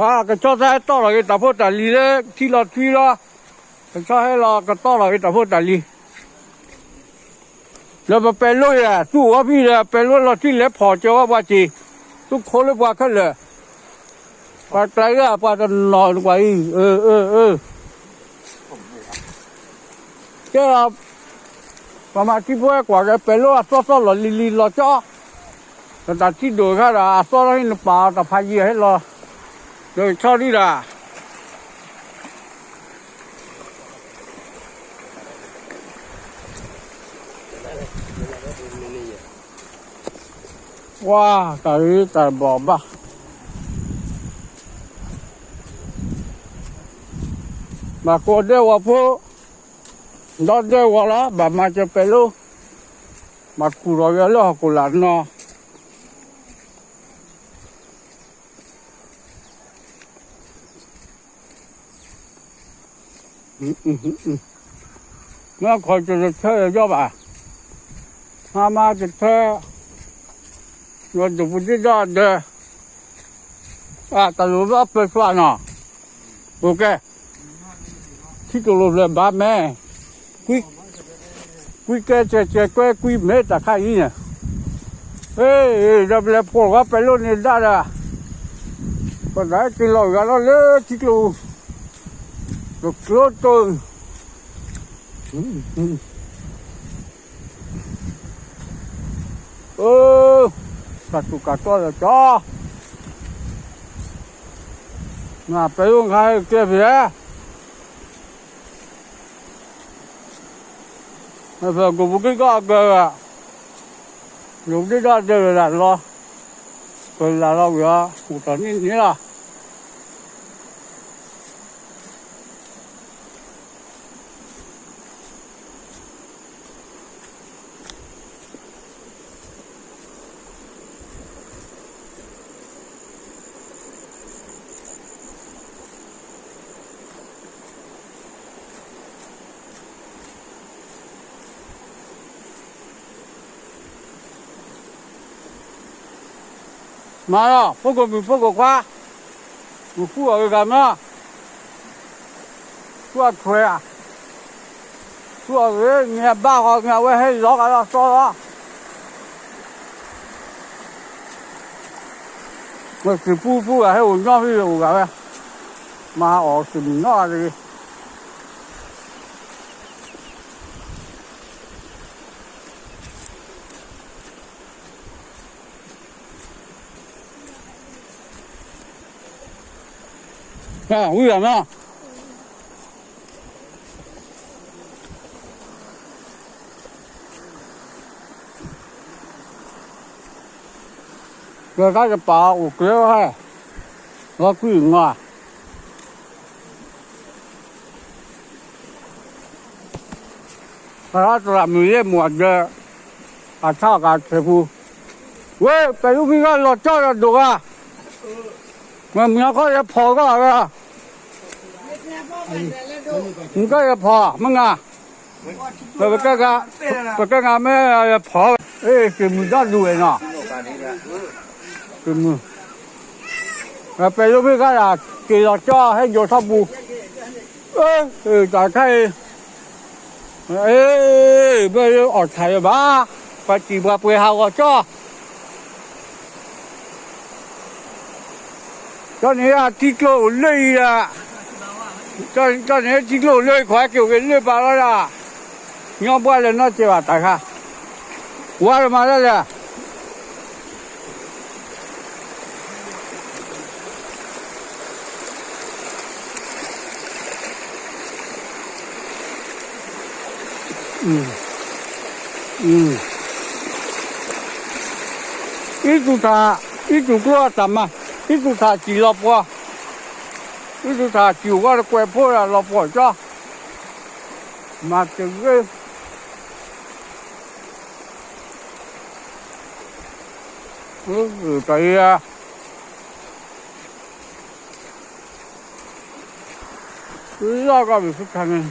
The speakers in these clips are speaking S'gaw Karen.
ကဆီတၢ်ဟဲတီၢ်လီၤက့ၤတၢ်ဖိတၢ်လံၤလၢထံလီၤထွံလီၤ, ကဆီဟဲလီၤကတီၢ်လီၤက့ၤတၢ်ဖိတၢ်လံၤ, လၢပပဲၤလိၣ်ယၤ သူၣ်အိၣ်ဝဲဖဲဒီး ပဲၤလိၣ်လီၤထံလဲၤဖီၣ်ကၢၤဝဲပှၤစ့ၤ, သူၣ်ခိလၢပှၤခဲလၢာ်, ပှၤကျါဂၤပှၤတနီၤကွၢ်အံၤ, အၢ အၢ အၢ ကဲဒီး ပှၤမၤထံဖိဟဲကွၢ်က့ၤပဲၤလိၣ်အသီသီလီၤလံၤလံၤလီၤကၠီ, ဒီးတၢ်ထံဒိၣ်ခါဒီး အသီထီၣ်ဟံၣ်နပာ်အီၤတၢ်ဖးယံာ်ဟဲလီၤ, ဒီးကဆီဒံးဒၣ် ဝါ, တၢ်ဂ့ၤတၢ်ဘီၣ်ဘၣ်, ဘၣ်ကိးဒဲဝီၤဖိ, ဒီဒဲဝီၤလီၤ, ဘၣ်မၤစၢၤပဲၤလိၣ်, ဘၣ်ခူၣ်ထီၣ်က့ၤလၢဟီၣ်ခိၣ်လာ်နီၤ မ့ၢ်ခီၣ်ကတထၢယီဘၣ်, မၤမၤကထၢ, ယဒိၣ်ပူၤဒ့ဒီဒီး, တၢ်လိၣ်ဘၣ်ပၢၤသွးနီၤ, အိၣ်ကဲ, ထံကျိၤလိာ်ဖျၢၣ်ဘၣ်မဲာ်, ကွံကဲစဲးစဲးကွဲကွံမဲာ်တၢ်ခါအံၤန့ၣ်, ဒီးပလဲၤဖှိၣ်ဝဲပဲၤလိၣ်န့ၣ်ဒၣ်ဒီး, ပတၢ်ဟဲက့ၤလီၤဂာ်လီၤလၢထံကျိၤ, တကျိၤတိၢ် အၢ, တၢ်တူၢ်ကၢ်တီလၢကၠီ, မ့ၢ်ပဲၤလိၣ်ခါကဲဖဲလဲၣ်, ဖဲကိးပူၤက့ၤကီၢ်အကၢၢ်, ယိၤဒ့ဒီဒဲဝဲဒၣ်လီၤ, ကလၢလီၤဝံၤအီၤ ဟူးထီၣ်န့ၢ်န့ၣ်လီၤ. မၤလီၤ ဖိကိာ်မုၣ်ဖိကိာ်ခွါ, မ့ၢ်ဃုအီၣ်ဂ့ၤဂၤမၢ, ဃုအီၣ်ထွဲဧါ, ဃုအီၣ်ဂ့ၤ မ့ၢ်အဘၣ်ဃီမ့ၢ်အဝဲဟဲလီၤဂာ်လီၤသီလီၤ. ဝဲစံာ်ပူဖိဂၤဟဲအိၣ်ညီဖဲအိၣ်ဂၤဝဲ, မၤအီၣ်စံာ်မုၢ်နီၢ်ဂၤတဂ့ၤ. ဝံၤဂၤမၢ, ဝဲတၢ်တပာ်အီၤအိၣ်ကျဲဟဲ, လီၤကွံာ်နီၤ. သရၣ်သရၣ်မုၣ်လၢမူအဒၢး, အထါအီၣ်ကးဆဲးပူၤ, ဝဲ ပဲၤလူမံဂၤလီၤကၠီဒီးဒိၣ်ဂၤ, မ့ၢ်မံၤခီယဖီၣ်ကီၢ်ဂၤ, မုၢ်ကီၢ်ယဖီၣ် မ့ၢ်ငါ, ပကဲဂၤ, ပကဲဂၤမ့ၢ်ယဖီၣ်, စံာ်မုၢ်ဒီဒူၣ်ဝဲနီၤ, စံာ်မုၢ်, ပဲၤလူမံဂၤဒၣ် က့ၤလီၤကၠီဟဲယိာ်ထီၣ်ပူၤ, တၢ်ခါအံၤ မ့ၢ်အီၣ်ဆၣ်ယဘၣ်, ပှၤစံၣ်ပှၤပှဲၤဟးဂီၤကၠီ, ကၠီန့ၣ်ထံကျိအိၣ်လၢအံၤဒၣ်, ကၠီန့ၣ်ထံကျိအိၣ်လၢအံၤ ခိၣ်ဟဲက့ၤအိၣ်က့ၤလၢပာ်လီၤဒၣ်, ညီဘှါလဲၤနီတစဲးဘၣ်တၢ်ခါ, ဝါတမၤဒၣ်လဲၣ် အံၣ်သူၣ်ထၣ်, အံၣ်သူၣ်ကျိအတၢ်မၤ, အံၣ်သူၣ်ထၣ်စံၣ်လီၤပှီၤ, အံၣ်သူၣ်ထၣ်စံၣ်အိၣ်ဝဲတကွဲးဖိဒီးလီၤပှီၤကၠီ, မၤတဂ့ၤ, တၢ်အံၤ လီၢ်ကီၢ်မုၢ်ဖုခါန့ၣ်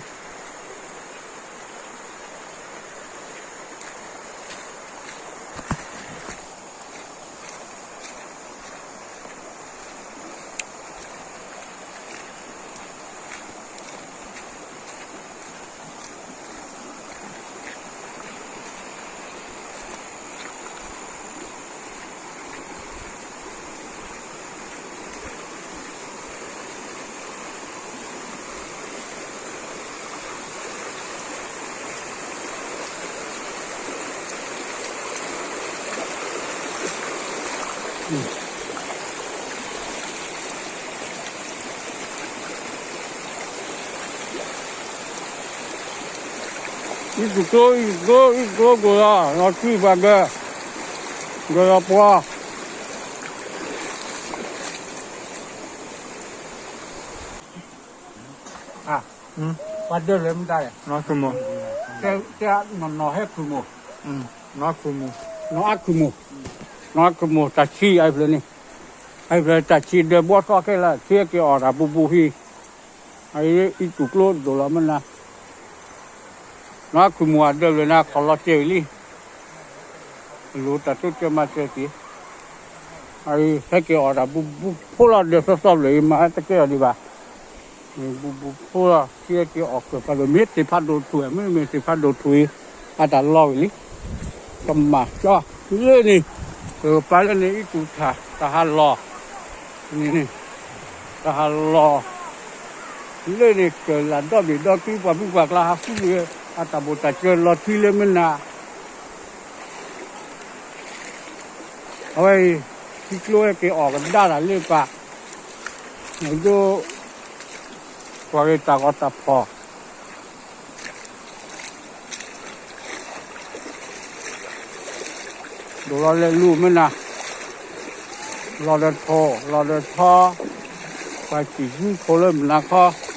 အံၣ်စူၣ်ကျိ အံၣ်စူၣ်ကျိ အံၣ်စူၣ်ကျိ ကိၢ်လီၤ လီၤထွံၣ်ပှၤကၢၤ, ကၢၤလီၤပှီၢ်, ပှၤဒၢးလၢမတၤလဲၣ်, နီၢ်ခိမိၢ်, နီၢ်ဟဲခိမိၢ်, နီၢ်ခိမိၢ်, နီၢ်အါခိမိၢ်, နီၢ်အါခိမိၢ် တၢ်ဆံးအံၤဖျၢၣ်န့ၣ်, အံၤဖျၢၣ်တၢ်ဆံးဒၢးဘှီထီၣ်ခဲလၢာ် ဆံးက့ၤအီၣ်တၢ်ဘူးဘူးဟံၣ်, အံၤအံၣ်စူၣ်ကျိဒိၣ်လီၤမနၤ နီၢ်အါခိမိၢ်အဒၢးဖျၢၣ်န့ၣ် ခီၣ်လီၤစဲဝံၤလံ, လိၣ်တၢ်တိစၢၤမၤစၢၤက့ၤ, အံၤဟဲက့ၤအီၣ်တၢ်ဘူးဘူးဖိလီၤ ဒၢးသီသီဖျၢၣ်အံၤ မၤတကဲအီၤဒံးဘၣ်, ဘူးဘူးဖိလီၤ ဆံးက့ၤအီၣ်ကွဲၢ်ဖးဒိၣ် မ့ၢ်သ့ၣ်ဖးဒိၣ်ထူၣ် မ့တမ့ၢ်သ့ၣ်ဖးဒိၣ်ထူၣ်အံၤ အတၢ်လီၤဝံၤလံ, ကမၣ်ကၠီ လၢန့ၣ်, ပပာ်လၢန့ၣ် အံၣ်စူၣ်ထၣ် တၢ်ဟးလီၤ, န့ၣ်န့ၣ်, တၢ်ဟးလီၤ လၢန့ၣ် ကလၢ်ဒီဘ့ၣ်ဒီထံ ပှၤဖုပှၤကျါဟးဃုန့ၣ် အတၢ်ဘိၣ်တၢ်စၢၤလီၤထွံလၢမနၤ, အဝဲအံၤ ထံကျိဟဲက့ၤအီၣ်ကဒါတၢ်လၢပၢ်, ဒိ ကွၢ်က့ၤတၢ်ဂီၤတၢ်ဖီၣ် ဒိၣ်လီၤလဲၤလူၤမနၤ, လီၤဒီးထိၣ် လီၤဒီးထီ, ပှၤစံၣ်ယူခိၣ်လၢမနၤခီ